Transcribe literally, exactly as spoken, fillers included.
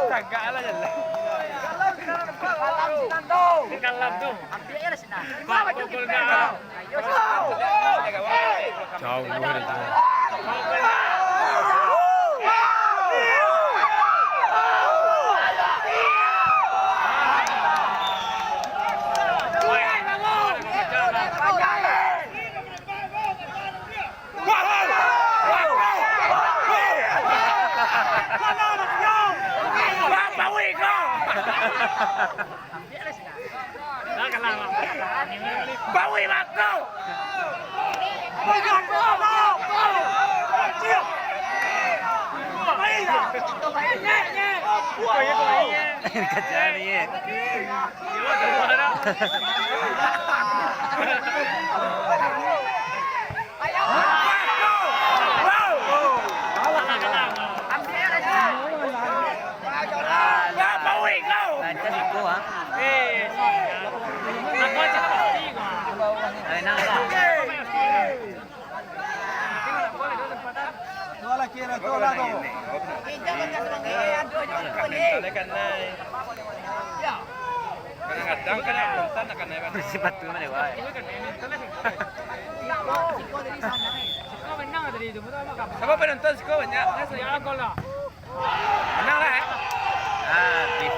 Tagak lah jalan. Kalam tu. Pak, pukul dah. Jauh dari jalan. Bawi bako! Kacau ni, eh. Lancar siko, ah. Enak lah. Kadang-kadang kan yang nonton akan naik. Sepatu mana, wai? Siapa penonton siko banyak? Menang lah, eh? Habis.